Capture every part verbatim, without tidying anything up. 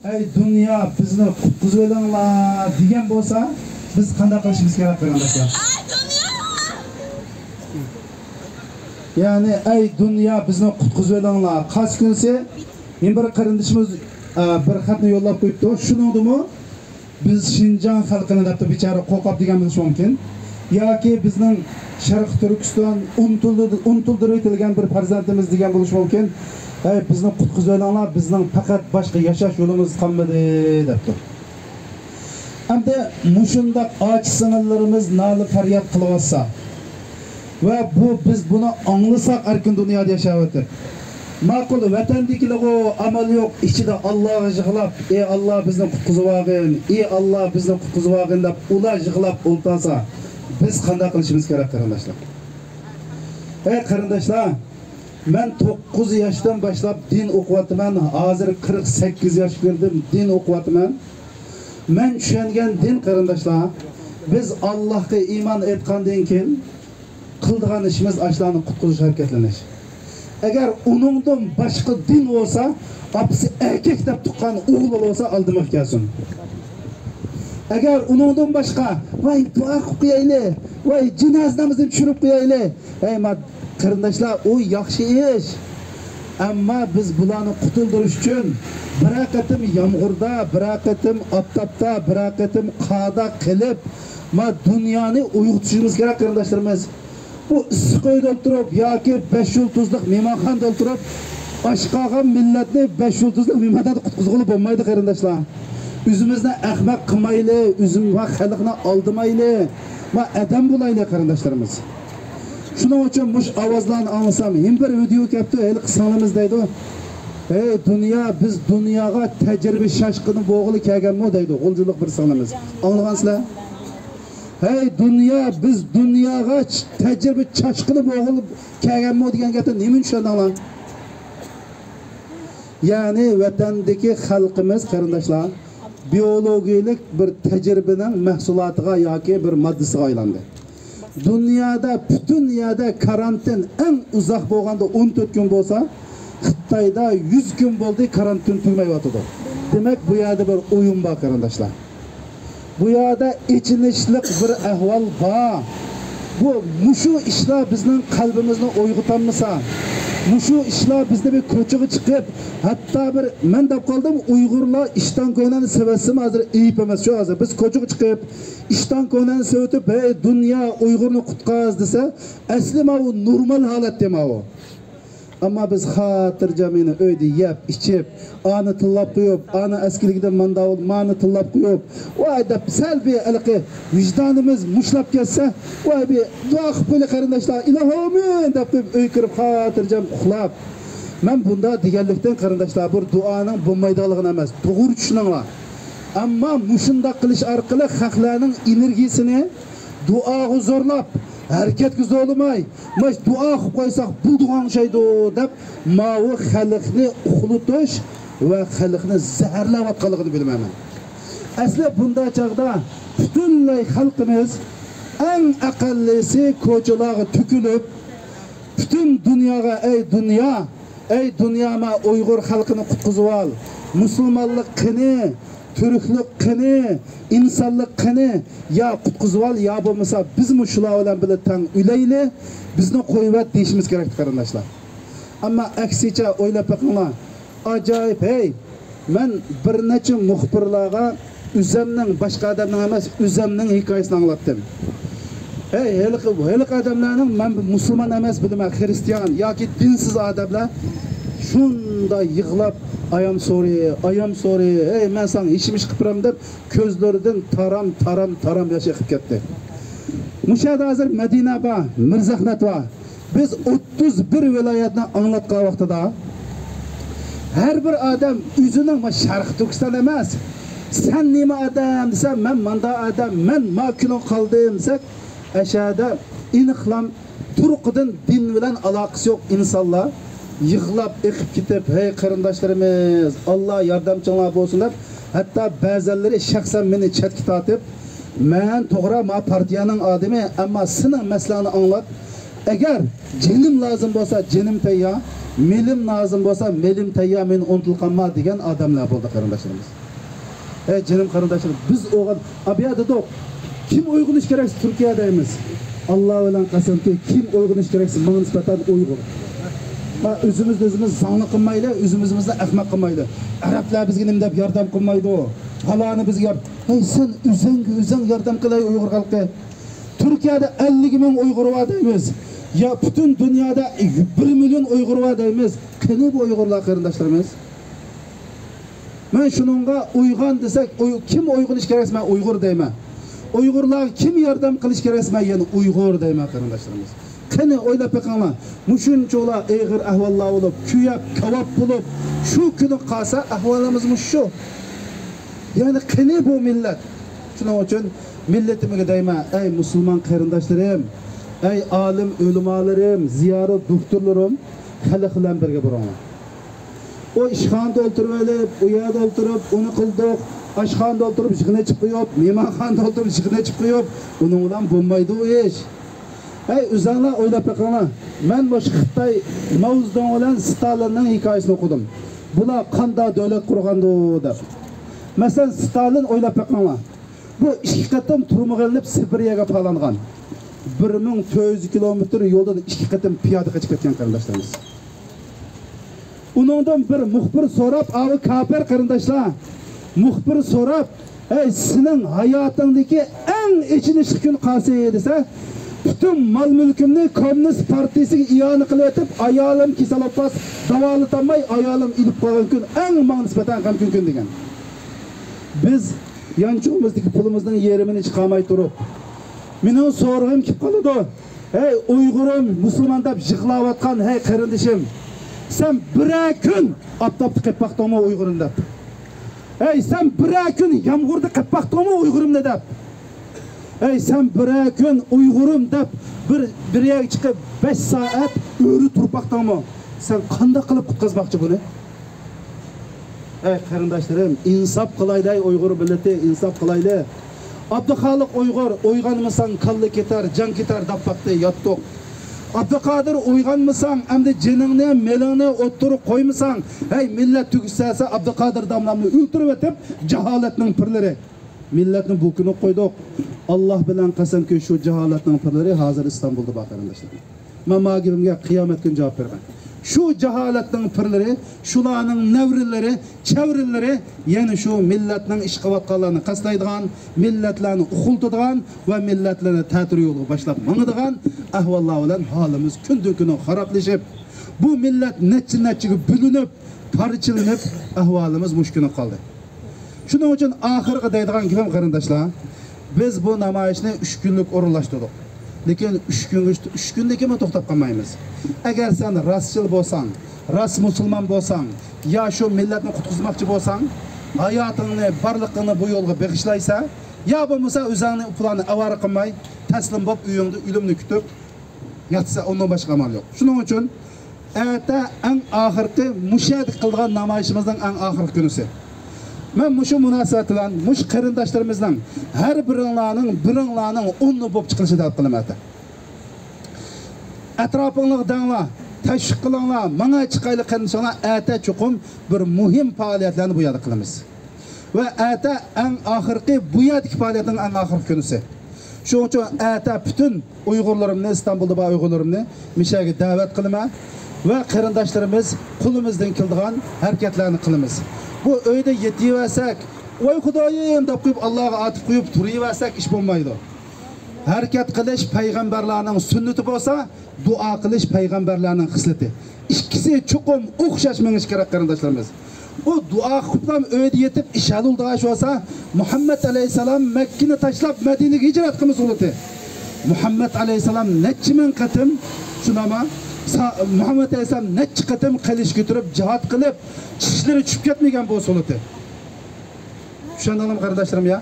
«ئەي دۇنيا، بىزنى قۇتقۇزۇۋېلىڭلار» دېگەن بولسا، بىز قانداق قىلىشىمىز كېرەك، قېرىنداشلار؟ يەنى، «ئەي دۇنيا، بىزنى قۇتقۇزۇۋېلىڭلار». قايسى كۈنسى يەنە بىر قېرىندىشىمىز، ئە، بىر خەتنى يوللاپ قويۇپتۇ. شۇنىڭدىمۇ «بىز شىنجاڭ خەلقىنى» دەپتۇ، بىچارە قورقۇپ دېگەن بولۇشى مۇمكىن. ياكى «بىزنىڭ شەرقىي تۈركىستان ئۇنتۇلدۇ-، ئۇنتۇلدۇرۇۋېتىلگەن بىر پەرزەنتىمىز» دېگەن بولۇشى مۇمكىن. «ئەي، بىزنى قۇتقۇزۇۋېلىڭلار، بىزنىڭ پەقەت باشقا ياشاش يولىمىز قالمىدى» دەپتۇ. ئەمدى مۇشۇنداق ئاچا سىڭىللىرىمىز نالە-پەرياد قىلىۋاتسا، ۋە بۇ، بىز بۇنى ئاڭلىساق ئەركىن دۇنيادا ياشاۋېتىپ، ماقۇل، ۋەتەندىكىلىرىغۇ ئامال يوق، ئىچىدە ئاللاغا يىغلاپ، «ئى ئاللا، بىزنى قۇتقۇزۇۋالغىن، ئى ئاللا، بىزنى قۇتقۇزۇۋالغىن» دەپ ئۇلار يىغلاپ ئولتۇرسا، بىز قانداق قىلىشىمىز كېرەك، قېرىنداشلار؟ ئەي قېرىنداشلار، مەن توققۇز ياشتىن باشلاپ دىن ئوقۇۋاتىمەن، ھازىر قىرىق سەككىز ياشقا كىردىم، دىن ئوقۇۋاتىمەن. مەن چۈشەنگەن دىن، قېرىنداشلار، بىز ئاللاھقا ئىمان ئېيتقاندىن كېيىن قىلىدىغان ئىشىمىز ئاشۇلارنى قۇتقۇزۇش، ھەرىكەتلىنىش. ئەگەر ئۇنىڭدىن باشقا دىن بولسا، ئاپىسى ئەركەك دەپ تۇغقان ئوغلى بولسا، ئالدىمغا كەلسۇن. ئەگەر ئۇنىڭدىن باشقا، «ۋاي، دۇئا قىلىپ قويايلى، ۋاي، جىنازا نامىزىنى چۈشۈرۈپ قويايلى»، ھەي، ما قېرىنداشلار، ئۇ ياخشى ئىش. ئەمما بىز بۇلارنى قۇتۇلدۇرۇش ئۈچۈن بىرەر قېتىم يامغۇردا، بىرەر قېتىم ئاپتاپتا، بىرەر قېتىم قاردا قېلىپ، ما دۇنيانى ئويغىتىشىمىز كېرەك، قېرىنداشلىرىمىز. بۇ ئىسسىق ئۆيدە ئولتۇرۇپ ياكى بەش يۇلتۇزلۇق مېھمانخانىدا ئولتۇرۇپ، ئاچ قالغان مىللەتنى بەش يۇلتۇزلۇق مېھمانخانىدا قۇتقۇزغىلى بولمايدۇ، قېرىنداشلار. ئۆزىمىزنى ئەخمەق قىلمايلى، ئۆزىمىز ۋە خەلقنى ئالدىمايلى، ما ئادەم بولايلى، قېرىنداشلىرىمىز. شۇنىڭ ئۈچۈن مۇشۇ ئاۋازلارنى ئاڭلىسام، يەنە بىر ۋىدېئو كەپتۇ، ھېلىقى سىڭلىمىز دەيدۇ. «ھەي دۇنيا، بىز دۇنياغا تەجرىبە شاشقىنى بولغىلى كەلگەنمۇ؟» دەيدۇ غۇلجىلىق بىر سىڭلىمىز. ئاڭلىغانسىلەر؟ «ھەي دۇنيا، بىز دۇنياغا تەجرىبە شاشقىنى بولغىلى كەلگەنمۇ؟» دېگەن گەپتىن نېمىنى چۈشەندىڭلار؟ يەنى ۋەتەندىكى خەلقىمىز، قېرىنداشلار، بىيولوگىيىلىك بىر تەجرىبىنىڭ مەھسۇلاتىغا ياكى بىر ماددىسىغا ئايلاندى. دۇنيادا پۈتۈن يەردە كارانتىن ئەڭ ئۇزاق بولغاندا ئون تۆت كۈن بولسا، خىتايدا يۈز كۈن بولدى، كارانتىن تۈگىمەيۋاتىدۇ. دېمەك، بۇ يەردە بىر ئويۇن بار، قېرىنداشلار. بۇ يەردە ئېچىنىشلىق بىر ئەھۋال بار. بۇ، مۇشۇ ئىشلار بىزنىڭ قەلبىمىزنى ئويغىتالمىسا، مۇشۇ ئىشلار بىزنى بىر كوچىغا چىقىپ، ھەتتا بىر، مەن دەپ قالدىم، ئۇيغۇرلار ئىشتان كوينانى سېۋەتسىمۇ ھازىر ئەيىب ئەمەس شۇ. ھازىر بىز كوچىغا چىقىپ، ئىشتان كوينانى سېۋىتىپ، «ھەي دۇنيا، ئۇيغۇرنى قۇتقاز» دېسە، ئەسلى ماۋۇ نورمال ھالەتتە ماۋۇ. ئەمما بىز خاتىرجەم يەنە ئۆيدە يەپ، ئىچىپ، ئانى تىللاپ قويۇپ، ئانى ئەسكىلىكىدىن ماندا بولۇپ، مانى تىللاپ قويۇپ، ۋاي دەپ سەل بىر ھېلىقى ۋىجدانىمىز مۇشلاپ كەتسە، ۋاي بىر دۇئا قىلىپ قويلى قېرىنداشلار، ئىلاھىم ئامىن دەپ قويۇپ ئۆيگە كىرىپ خاتىرجەم ئۇخلاپ. مەن بۇنداق دېگەنلىكتىن قېرىنداشلار، بۇ دۇئانىڭ بولمايدىغانلىقىنى ئەمەس، توغرا چۈشىنىڭلار. ئەمما مۇشۇنداق قىلىش ئارقىلىق خەقلەرنىڭ ئېنېرگىيىسىنى دۇئاغا زورلاپ، ھەرىكەتكە زورلىماي، ماش دۇئا قىلىپ قويساق بولىدىغان ئوخشايدۇ دەپ، ماۋۇ خەلقنى ئۇخلىتىش ۋە خەلقنى زەھەرلەۋاتقانلىقىنى بىلىمەن مەن. ئەسلى بۇنداق چاغدا پۈتۈنلەي خەلقىمىز ئەڭ ئەقەللىسى كوچىلارغا تۆكۈلۈپ، پۈتۈن دۇنياغا، ئەي دۇنيا، ئەي دۇنيا، ما ئۇيغۇر خەلقىنى قۇتقۇزۇۋال، مۇسۇلمانلىق قېنى، تۈركلۈك قېنى، ئىنسانلىق قېنى، يا قۇتقۇزۇۋال، يا بولمىسا بىزمۇ شۇلار بىلەن بىللە تەڭ ئۆلەيلى، بىزنى قويۇۋەت دېيىشىمىز كېرەكتى، قېرىنداشلار. ئەمما ئەكسىچە ئويلاپ بېقىڭلار، ئاجايىپ، ھەي! مەن بىر نەچچە مۇخبىرلارغا ئۆزەمنىڭ، باشقا ئادەمنىڭ ئەمەس، ئۆزەمنىڭ ھېكايىسىنى ئاڭلاتتىم. ھەي، ھېلىقى، ھېلىقى ئادەملەرنىڭ مەن مۇسۇلمان ئەمەس بىلىمەن، خرىستىيان ياكى دىنسىز ئادەملەر شۇنداق يىغلاپ، «ئايام سورى، ئايام سورى، ھەي، مەن ساڭا ھېچنېمە ئىش قىلىپ بېرەم» دەپ، كۆزلىرىدىن تارام، تارام، تارام ياش ئېقىپ كەتتى. مۇشۇ يەردە ھازىر مەدىنە بار، مىرزەخمەت بار. بىز ئوتتۇز بىر ۋىلايەتنى ئاڭلاتقان ۋاقتىدا، ھەر بىر ئادەم ئۆزىنىڭ، ما، شەرقىي تۈركىستان ئەمەس، سەن نېمە ئادەم دېسە، مەن ماندا ئادەم، مەن ما كۈنى قالدىم دېسەك، ئەشەدە ئېنىقلام تۇرقىدىن دىن بىلەن ئالاقىسى يوق ئىنسانلار يىغلاپ ئېقىپ كېتىپ، «ھەي قېرىنداشلىرىمىز، ئاللا ياردەمچىڭلار بولسۇن» دەپ، ھەتتا بەزەنلىرى شەخسەن مېنى چەتكە تارتىپ، «مەن توغرا ما پارتىيەنىڭ ئادىمى، ئەمما سېنىڭ مەسىلەڭنى ئاڭلاپ، ئەگەر جېنىم لازىم بولسا، جېنىم تەييار، مېلىم لازىم بولسا، مېلىم تەييار، مېنى ئۇنتۇلۇپ قالما دېگەن ئادەملەر بولدى، قېرىنداشلىرىمىز. ئەي جېنىم قېرىنداشلىرىم، بىز ئوغۇل، ئابىيا دېدۇق، كىم ئويغىنىش كېرەك تۈركىيەدە دەيمىز. ئاللا بىلەن قەسەمكى، كىم ئويغىنىش كېرەك ماڭا نىسبەتەن ئۇيغۇر. ھە، ئۆزىمىزنى ئۆزىمىز زاڭلىق قىلمايلى، ئۆزىمىزنى ئۆزىمىز ئەخمەق قىلمايلى. ئەرەبلەر بىزگە نېمە دەپ ياردەم قىلمايدۇ؟ پالانى بىزگە يار-، ھەي، سەن ئۆزۈڭگە ئۆزۈڭ ياردەم قىل، ئەي ئۇيغۇر خەلقى. تۈركىيەدە ئەللىك مىڭ ئۇيغۇر بار دەيمىز. يا پۈتۈن دۇنيادا بىر مىليون ئۇيغۇر بار دەيمىز. قېنى بۇ ئۇيغۇرلار، قېرىنداشلىرىمىز؟ مەن شۇنىڭغا ئويغان دېسەك، ئوي-، كىم ئويغىنىش كېرەك دېسە، مەن ئۇيغۇر دەيمەن. ئۇيغۇرلارغا كىم ياردەم قىلىش كېرەك دېسە، مەن يەنە ئۇيغۇر دەيمەن، قېرىنداشلىرىمىز. قېنى ئويلاپ بېقىڭلار، مۇشۇنچىلا ئېغىر ئەھۋاللار بولۇپ، كۆيۈپ، كاۋاپ بولۇپ، شۇ كۈنى قالسا، ئەھۋالىمىز مۇشۇ. يەنى قېنى بۇ مىللەت؟ شۇنىڭ ئۈچۈن مىللىتىمگە دەيمەن، ئەي مۇسۇلمان قېرىنداشلىرىم، ئەي ئالىم ئۆلىمالىرىم، زىيارەت دوختۇرلىرىم، خەلق بىلەن بىرگە بولۇڭلار. ئۇ ئىشخانىدا ئولتۇرۇۋېلىپ، ئۇ يەردە ئولتۇرۇپ، ئۇنى قىلدۇق، ئاشخانىدا ئولتۇرۇپ يىغىن ئېچىپ قويۇپ، مېھمانخانىدا ئولتۇرۇپ يىغىن ئېچىپ قويۇپ، ئۇنىڭ بىلەن بولمايدۇ ئۇ ئىش. ھەي، ئۆزۈڭلار ئويلاپ بېقىڭلار. مەن مۇشۇ خىتاي ماۋزېدۇڭ بىلەن ستالىننىڭ ھېكايىسىنى ئوقۇدۇم. بۇلار قانداق دۆلەت قۇرغاندۇ دەپ. مەسىلەن، ستالىن، ئويلاپ بېقىڭلار. بۇ ئىككى قېتىم تۈرمىگە ئېلىنىپ سىبىرىيەگە پالانغان. بىر مىڭ تۆت يۈز كىلومېتىر يولدىن ئىككى قېتىم پىيادە قېچىپ كەتكەن، قېرىنداشلىرىمىز. ئۇنىڭدىن بىر مۇخبىر سوراپ، ئاۋۇ كاپىر قېرىنداشلار، مۇخبىر سوراپ، ھەي، سېنىڭ ھاياتىڭدىكى ئەڭ ئېچىنىشلىق كۈن قايسى دېسە، پۈتۈن مال-مۈلكۈمنى كوممۇنىست پارتىيىسىگە ئىئانە قىلىۋېتىپ، ئايالىم كېسەل بولۇپ قالسا، داۋالىتالماي، ئايالىم ئۆلۈپ قالغان كۈن ئەڭ ماڭا نىسبەتەن غەمكىن كۈن دېگەن. بىز يانچۇقىمىزدىكى پۇلىمىزنىڭ يېرىمىنى چىقارماي تۇرۇپ، مېنىڭ سورىغۇم كېلىپ قالىدۇ. ھەي، ئۇيغۇرۇم، مۇسۇلمان دەپ يىغلاۋاتقان، ھەي، قېرىندىشىم، سەن بىرەر كۈن ئاپتاپتا قېلىپ باقتىڭمۇ ئۇيغۇرۇم دەپ؟ ھەي، سەن بىرەر كۈن يامغۇردا قېلىپ باقتىڭمۇ ئۇيغۇرۇمنى دەپ؟ ھەي، سەن بىرەر كۈن ئۇيغۇرۇم دەپ بىر، بىر يەرگە چىقىپ بەش سائەت ئۆرە تۇرۇپ باقتىڭمۇ؟ سەن قانداق قىلىپ قۇتقۇزماقچى بۇنى؟ ئەي قېرىنداشلىرىم، ئىنساپ قىلايلى، ئۇيغۇر مىللىتى، ئىنساپ قىلايلى. ئابدۇخالىق ئۇيغۇر، «ئويغانمىساڭ كاللا كېتەر، جان كېتەر» دەپ باقتى، ياتتۇق. ئابدۇقادىر، «ئويغانمىساڭ، ئەمدى جېنىڭنى، مېلىڭنى ئوتتۇرىغا قويمىساڭ، ھەي، مىللەت تۈگىسە» دەپ ئابدۇقادىر داملامنى ئۆلتۈرۈۋېتىپ، جاھالەتنىڭ پىرلىرى. مىللەتنى بۇ كۈنى قويدۇق. ئاللا بىلەن قەسەمكى، شۇ جاھالەتنىڭ پىرلىرى ھازىر ئىستانبۇلدا بار، قېرىنداشلار. مەن ما گېپىمگە قىيامەت كۈنى جاۋاب بېرىمەن. شۇ جاھالەتنىڭ پىرلىرى، شۇلارنىڭ نەۋرىلىرى، چەۋرىلىرى يەنە شۇ مىللەتنىڭ ئىش قىلىۋاتقانلىرىنى قەستلەيدىغان، مىللەتلەرنى ئۇخلىتىدىغان ۋە مىللەتلەرنى تەتۈر يولغا باشلاپ ماڭىدىغان ئەھۋاللار بىلەن ھالىمىز كۈندىن-كۈنگە خارابلىشىپ، بۇ مىللەت نەچچە-نەچچىگە بۆلۈنۈپ، پارچىلىنىپ، ئەھۋالىمىز مۇشۇ كۈنگە قالدى. شۇنىڭ ئۈچۈن ئاخىرقى دەيدىغان گېپىم، قېرىنداشلار، بىز بۇ نامايىشنى ئۈچ كۈنلۈك ئورۇنلاشتۇردۇق. لېكىن ئۈچ كۈنگە، ئۈچ كۈندىكىنمۇ توختاپ قالمايمىز. ئەگەر سەن راستچىل بولساڭ، راست مۇسۇلمان بولساڭ، يا شۇ مىللەتنى قۇتقۇزماقچى بولساڭ، ھاياتىڭنى، بارلىقىڭنى بۇ يولغا بېغىشلايسەن، يا بولمىسا ئۆزۈڭنى، ئۇلارنى ئاۋارە قىلماي، تەسلىم بولۇپ، ئۆيۈڭدە ئۆلۈمنى كۈتۈپ، ياتسا، ئۇندىن باشقا ئامال يوق. شۇنىڭ ئۈچۈن ئەتە ئەڭ ئاخىرقى مۇشۇ يەردە قىلىدىغان نامايىشىمىزنىڭ ئەڭ ئاخىرقى كۈنىسى. مەن مۇشۇ مۇناسىۋەت بىلەن مۇشۇ قېرىنداشلىرىمىزنىڭ ھەر بىرىڭلارنىڭ، بىرىڭلارنىڭ ئوننى بولۇپ چىقىلىشىنى تەلەپ قىلىمەن ئەتە. ئەتراپىڭلارغا دەڭلار، تەشۋىق قىلىڭلار، ماڭا چىقايلى قېرىندىشىڭلار، ئەتە چوقۇم بىر مۇھىم پائالىيەتلەرنى بۇ يەردە قىلىمىز. ۋە ئەتە ئەڭ ئاخىرقى، بۇ يەردىكى پائالىيەتنىڭ ئەڭ ئاخىرقى كۈنىسى. شۇنىڭ ئۈچۈن ئەتە پۈتۈن ئۇيغۇرلىرىمنى، ئىستانبۇلدا بار ئۇيغۇرلىرىمنى مۇشۇ يەرگە دەۋەت قىلىمەن. ۋە قېرىنداشلىرىمىز، قولىمىزدىن كېلىدىغان ھەرىكەتلەرنى قىلىمىز. بۇ ئۆيدە يېتىۋەرسەك، «ۋاي خۇدايىم» دەپ قويۇپ، ئاللاغا ئاتىپ قويۇپ تۇرۇۋەرسەك، ئىش بولمايدۇ. ھەرىكەت قىلىش پەيغەمبەرلەرنىڭ سۈننىتى بولسا، دۇئا قىلىش پەيغەمبەرلەرنىڭ خىسلىتى. ئىككىسى چوقۇم ئوخشاش مېڭىشى كېرەك، قېرىنداشلىرىمىز. ئۇ دۇئا قىلىپلا ئۆيدە يېتىپ ئىش ھەل بولىدىغان ئىش بولسا، مۇھەممەد ئەلەيھىسسالام مەككىنى تاشلاپ مەدىنىگە ھىجرەت قىلمىسا بولاتتى. مۇھەممەد ئەلەيھىسسالام نەچچە مىڭ قېتىم، شۇنداقمۇ؟ سا-، مۇھەممەد ئەلەيھىسسالام نەچچە قېتىم قىلىچ كۆتۈرۈپ جىھاد قىلىپ، چىشلىرى چۈشۈپ كەتمىگەن بولسا بولاتتى. چۈشەندىڭلارمۇ، قېرىنداشلىرىم، يا؟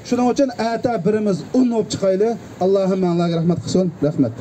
شۇنىڭ ئۈچۈن ئەتە بىرىمىز ئون بولۇپ چىقايلى. ئاللا ھەممەڭلارغا رەھمەت قىلسۇن. رەھمەت.